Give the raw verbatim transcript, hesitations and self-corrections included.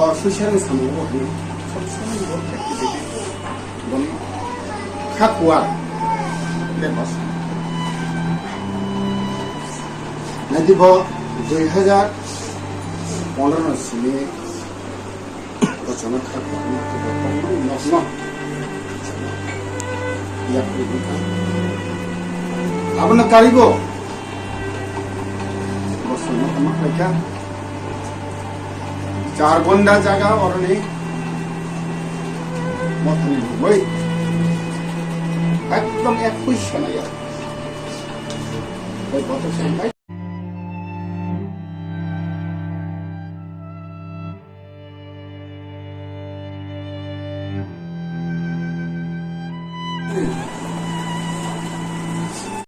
Social ni samung bo hwnwi, social ni bo activity, boni kha kuar, bebas. Nadi bo dui hajar pondro no simi, bo chama kha kuar ni, bo tongmani nok no. Yak ni bwkha. Abono karigo. Bo songno tama khlaikha. Char gonda jaga oroni mothani nugwi ekdom ekui sanaya. Oi, bothop sanai.